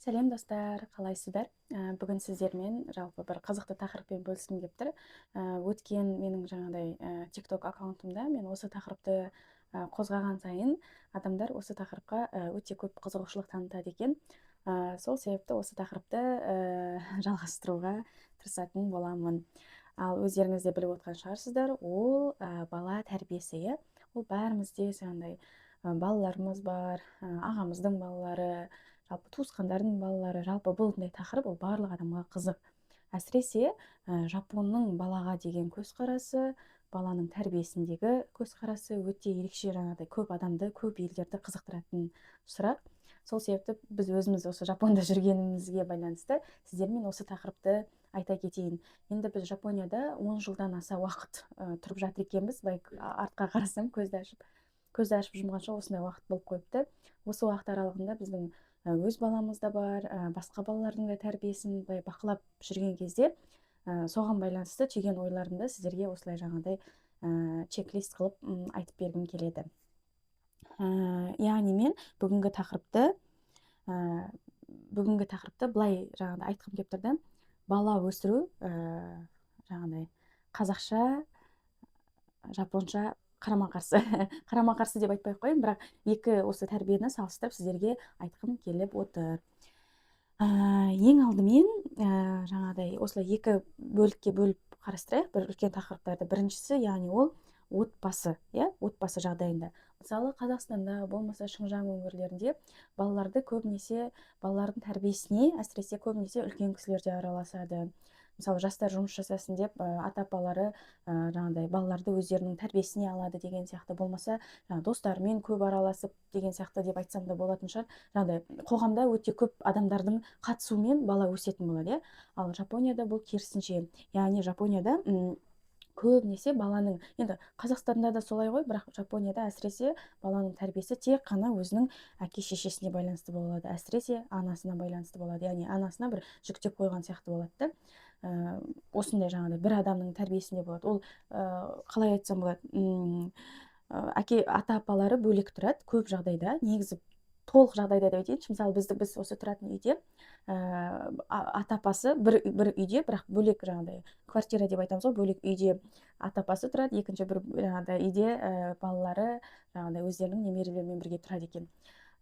Сәлем, достар! Қалайсыздар? Бүгін сіздермен жалпы бір қызықты тақырыппен бөліскім келіп тұр. Өткен менің жаңағыдай TikTok аккаунтымда мен осы тақырыпты қозғаған сайын адамдар осы тақырыпқа өте көп қызығушылық танытады екен. Сол себепті осы тақырыпты жалғастыруға тырысатын боламын. Ал өздеріңіз де біліп отқан шығарсыздар, ол бала тәрбиесі, иә. Ол бәрімізде жаңағыдай балаларымыз бар, ағамыздың балалары, жалпы туысқандардың балалары. Жалпы бұндай тақырып ол барлық адамға қызық. Әсіресе жапонның балаға деген көзқарасы, баланың тәрбиесіндегі көзқарасы өте ерекше, жаңағыдай көп адамды, көп елдерді қызықтыратын сұрақ. Сол себепті біз өзіміз осы Жапонда жүргенімізге байланысты сіздермен осы тақырыпты айта кетейін. Енді біз Жапонияда 10 жылдан аса уақыт тұрып жатыр екенбіз. Былай артқа қарасам, көзді ашып жұмғанша осындай уақыт болып қойыпты. Осы уақыт аралығында біздің өз баламыз да бар, басқа балалардың да тәрбиесін былай бақылап жүрген кезде, соған байланысты түйген ойларымды сіздерге осылай жаңағыдай чек-лист қылып айтып бергім келеді. Яғни мен бүгінгі тақырыпты былай жаңағыдай айтқым келіп тұр да: бала өсіру, жаңағыдай қазақша, жапонша қарама қарсы, қарама қарсы деп айтпай ақ қояйын, бірақ екі осы тәрбиені салыстырып сіздерге айтқым келіп отыр. Ең алдымен жаңағыдай осылай екі бөлікке бөліп қарастырайық бір үлкен тақырыптарды. Біріншісі, яғни ол отбасы, иә, отбасы жағдайында. Мысалы, Қазақстанда болмаса Шыңжаң өңірлерінде балаларды көбінесе, балалардың тәрбиесіне әсіресе көбінесе үлкен кісілер де араласады. Мысалы, жастар жұмыс жасасын деп, ата апалары жаңағыдай балаларды өздерінің тәрбиесіне алады деген сияқты, болмаса жаңағы достарымен көп араласып деген сияқты деп айтсам да болатын шығар. Жаңағыдай қоғамда өте көп адамдардың қатысуымен бала өсетін болады, иә. Ал Жапонияда бұл керісінше, яғни Жапонияда көбінесе баланың, енді Қазақстанда да солай ғой, бірақ Жапонияда әсіресе баланың тәрбиесі тек қана өзінің әке шешесіне байланысты болады, әсіресе анасына байланысты болады. Яғни анасына бір жүктеп қойған сияқты болады да. Осындай жаңағыдай бір адамның тәрбиесінде болады. Ол қалай айтсам болады, әке, ата апалары бөлек тұрады көп жағдайда, негізі толық жағдайда деп айтайыншы. Мысалы, біз осы тұратын үйде ата апасы бір үйде, бірақ бөлек, жаңағыдай квартира деп айтамыз ғой, бөлек үйде ата апасы тұрады, екінші бір жаңағыдай үйде балалары жаңағыдай өздерінің немерелерімен бірге тұрады екен.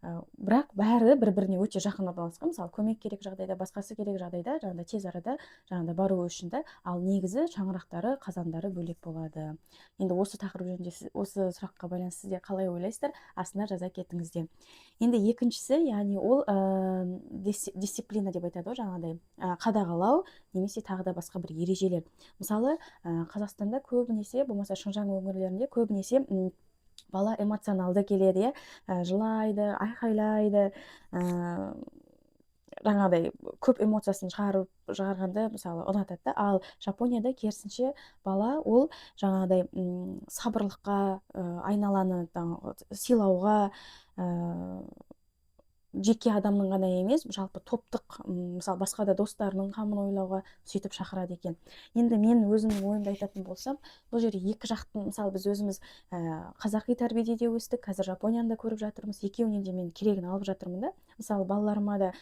Бірақ бәрі бір біріне өте жақын орналасқан. Мысалы, көмек керек жағдайда, басқасы керек жағдайда жаңағыдай тез арада жаңағыдай бару үшін да. Ал негізі шаңырақтары, қазандары бөлек болады. Енді осы тақырып жөнінде, осы сұраққа байланысты сіздер қалай ойлайсыздар, астына жаза кетіңіздер. Енді екіншісі, яғни ол дисциплина деп айтады ғой, жаңағыдай қадағалау немесе тағы да басқа бір ережелер. Мысалы, Қазақстанда көбінесе болмаса Шыңжаң өңірлерінде көбінесе бала эмоционалды келеді, иә, жылайды, айқайлайды, жаңағыдай көп эмоциясын шығарғанды, мысалы, ұнатады да. Ал Жапонияда керісінше, бала ол жаңағыдай сабырлыққа, айналаны сыйлауға, жеке адамның ғана емес, жалпы топтық, мысалы, басқа да достарының қамын ойлауға сөйтіп шақырады екен. Енді мен өзімнің ойымды айтатын болсам, бұл жерде екі жақтың, мысалы, біз өзіміз қазақи тәрбиеде де өстік, қазір Жапонияны да көріп жатырмыз, екеуінен де мен керегін алып жатырмын да. Мысалы, балаларыма да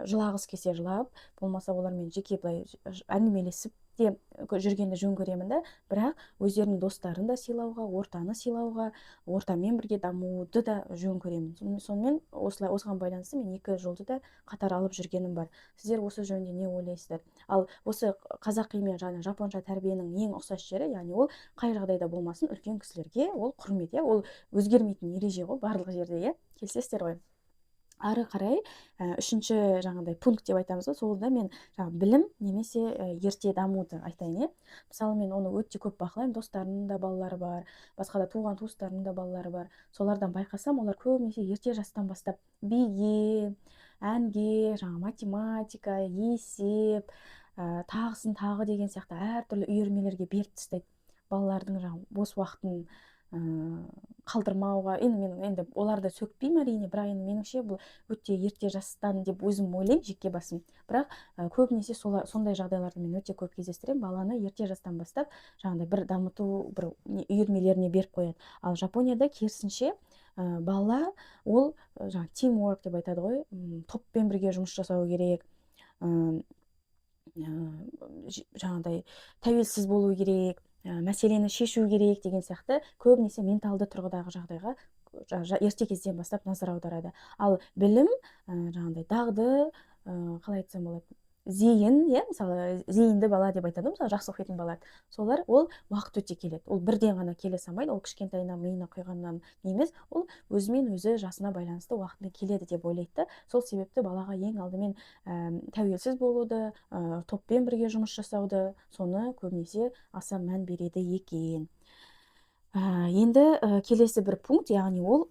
жылағысы келсе жылап, болмаса олармен жеке былай әңгімелесіп те жүргенді жөн көремін да. Бірақ өздерінің достарын да сыйлауға, ортаны сыйлауға, ортамен бірге дамуды да жөн көремін. Сонымен осылай, осыған байланысты мен екі жолды да қатар алып жүргенім бар. Сіздер осы жөнінде не ойлайсыздар? Ал осы қазақи мен және жапонша тәрбиенің ең ұқсас жері, яғни ол қай жағдайда болмасын үлкен кісілерге ол құрмет, иә, ол өзгермейтін ереже ғой барлық жерде, иә, келісесіздер ғой. Ары қарай үшінші жаңағыдай пункт деп айтамыз ғой, сол да мен жаңағы білім немесе ерте дамуды айтайын, иә. Мысалы, мен оны өте көп бақылаймын. Достарымның да балалары бар, басқа да туған туыстарымның да балалары бар. Солардан байқасам, олар көбінесе ерте жастан бастап биге, әнге, жаңағы математика, есеп, тағысын тағы деген сияқты әртүрлі үйірмелерге беріп тастайды. Балалардың жаңағы бос уақытын Қалдырмауға енді мен енді оларды сөкпеймін, әрине, бірақ енді меніңше, бұл өте ерте жастан деп өзім ойлаймын, жеке басым. Бірақ көбінесе сондай жағдайларды мен өте көп кездестіремін: баланы ерте жастан бастап жаңағыдай бір дамыту бір үйірмелеріне беріп қояды. Ал Жапонияда керісінше, бала ол жаңағы teamwork деп айтады ғой, топпен бірге жұмыс жасау керек, жаңағыдай тәуелсіз болу керек, мәселені шешу керек деген сияқты. Көбінесе менталды тұрғыдағы жағдайға ерте кезден бастап назар аударады. Ал білім, жаңағыдай дағды, қалай айтсам болады, зейін, иә, мысалы, зейінді бала деп айтады ғой, мысалы, жақсы оқитын балалар, солар ол уақыт өте келеді, ол бірден ғана келе салмайды. Ол кішкентайынан миына құйғаннан емес, ол өзімен өзі жасына байланысты уақытымен келеді деп ойлайды да. Сол себепті балаға ең алдымен тәуелсіз болуды, топпен бірге жұмыс жасауды, соны көбінесе аса мән береді екен. Енді келесі бір пункт, яғни ол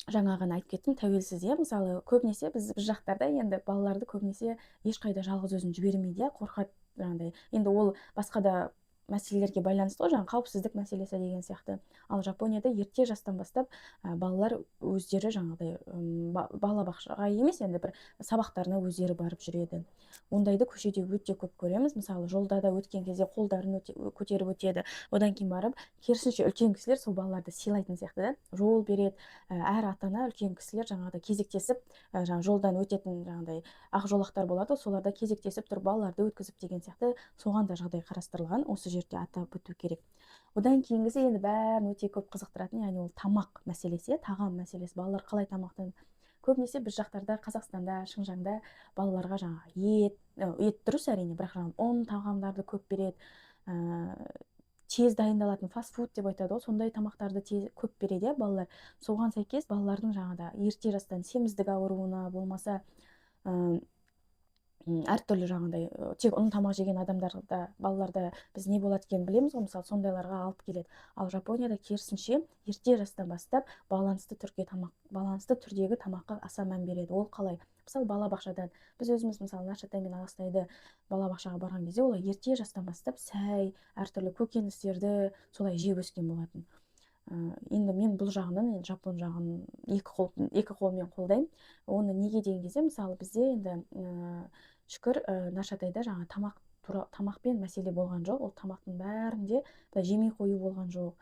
жаңа ғана айтып кеттім, тәуелсіз, иә. Мысалы, көбінесе біз жақтарда енді балаларды көбінесе ешқайда жалғыз өзін жібермейді, иә, қорқады жаңағыдай. Енді ол басқа да мәселелерге байланысты ғой, жаңағы қауіпсіздік мәселесі деген сияқты. Ал Жапонияда ерте жастан бастап балалар өздері жаңағыдай балабақшаға емес, енді бір сабақтарына өздері барып жүреді. Ондайды көшеде өте көп көреміз. Мысалы, жолда да өткен кезде қолдарын көтеріп өтеді. Одан кейін барып, керісінше, үлкен кісілер сол балаларды сыйлайтын сияқты да, жол береді. Әр ата ана, үлкен кісілер жаңағыдай кезектесіп, жаңағы жолдан өтетін жаңағыдай ақ жолақтар болады ғой, соларда кезектесіп тұрып балаларды өткізіп деген сияқты. Соған да жағдай қарастырылған, осы жерде атап өту керек. Одан кейінгісі енді бәрін өте көп қызықтыратын, яғни ол тамақ мәселесі, иә, тағам мәселесі. Балалар қалай тамақтанады? Көбінесе біз жақтарда, Қазақстанда, Шыңжаңда балаларға жаңағы ет, ет дұрыс, әрине, бірақ жаңағы ұн тағамдарды көп береді, тез дайындалатын, фастфуд деп айтады ғой, сондай тамақтарды тез көп береді, иә. Балалар соған сәйкес, балалардың жаңағыда ерте жастан семіздік ауруына, болмаса әртүрлі жаңағыдай тек ұн тамақ жеген адамдарда, балаларда біз не болады екенін білеміз ғой, мысалы, сондайларға алып келеді. Ал Жапонияда керісінше, ерте жастан бастап балансты түрдегі тамаққа аса мән береді. Ол қалай? Мысалы, балабақшадан біз өзіміз, мысалы, Наршатай мен Ағыстайды балабақшаға барған кезде олар ерте жастан бастап сәй, әртүрлі көкөністерді солай жеп өскен болатын. Енді мен бұл жағынан енді жапон жағын екі қолмен қолдаймын. Оны неге деген кезде, мысалы, бізде енді шүкір, Наршатайда жаңа тамақ тура, тамақпен мәселе болған жоқ. Ол тамақтың бәрінде былай жемей қою болған жоқ,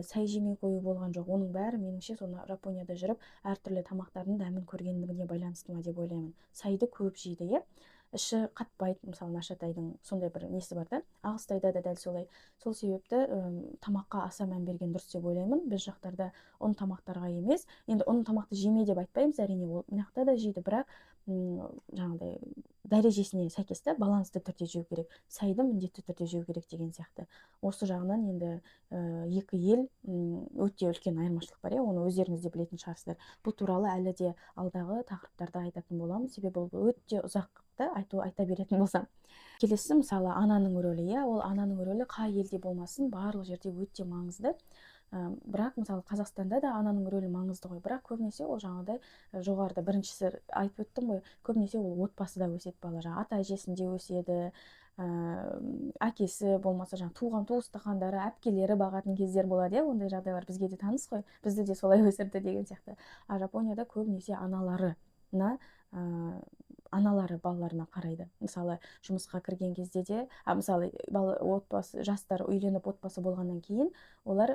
сәй жемей қою болған жоқ. Оның бәрі, меніңше, соны Жапонияда жүріп әртүрлі тамақтардың дәмін көргендігіне байланысты ма деп ойлаймын. Сайды көп жейді, иә, іші қатпайды. Мысалы, Наршатайдың сондай бір несі бар да, Ағыстайда да дәл солай. Сол себепті тамаққа аса мән берген дұрыс деп ойлаймын. Біз жақтарда ұн тамақтарға емес, енді ұн тамақты жеме деп айтпаймыз, әрине, ол мына жақта да жейді, бірақ жаңағыдай дәрежесіне сәйкес та, балансты түрде жеу керек, сайды міндетті түрде жеу керек деген сияқты. Осы жағынан енді екі ел өте үлкен айырмашылық бар, иә, оны өздеріңіз де білетін шығарсыздар. Бұл туралы әлі де алдағы тақырыптарда айтатын боламын, себебі бұл өте ұзақ та, айта беретін болсам. Келесі, мысалы, ананың рөлі, иә. Ол ананың рөлі қай елде болмасын, барлық жерде өте маңызды. Бірақ, мысалы, Қазақстанда да ананың рөлі маңызды ғой, бірақ көбінесе ол жаңағыдай жоғарыда біріншісі айтып өттім ғой, көбінесе ол отбасыда өседі бала, жаңағы ата әжесінде өседі, әкесі болмаса жаңағы туған туысқандары, әпкелері бағатын кездер болады, иә. Ондай жағдайлар бізге де таныс қой, бізді де солай өсірді деген сияқты. А Жапонияда көбінесе аналарына, аналары балаларына қарайды. Мысалы, жұмысқа кірген кезде де, мысалы, бала, отбасы, жастар үйленіп, отбасы болғаннан кейін, олар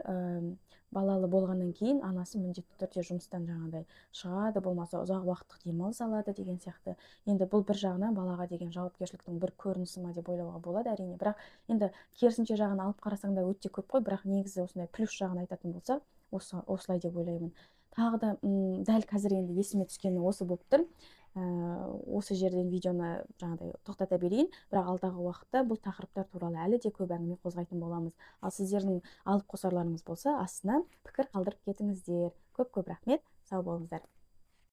балалы болғаннан кейін анасы міндетті түрде жұмыстан жаңағыдай шығады, болмаса ұзақ уақыттық демалыс алады деген сияқты. Енді бұл бір жағынан балаға деген жауапкершіліктің бір көрінісі ма деп ойлауға болады, әрине. Бірақ енді керісінше жағын алып қарасаң да өте көп қой. Бірақ негізі осындай плюс жағын айтатын болсақ, осы осылай деп ойлаймын. Тағы да дәл қазір енді есіме түскені осы болып тұр. Осы жерден видеоны жаңағыдай тоқтата берейін, бірақ алдағы уақытта бұл тақырыптар туралы әлі де көп әңгіме қозғайтын боламыз. Ал сіздердің алып қосарларыңыз болса, астына пікір қалдырып кетіңіздер. Көп көп рахмет, сау болыңыздар.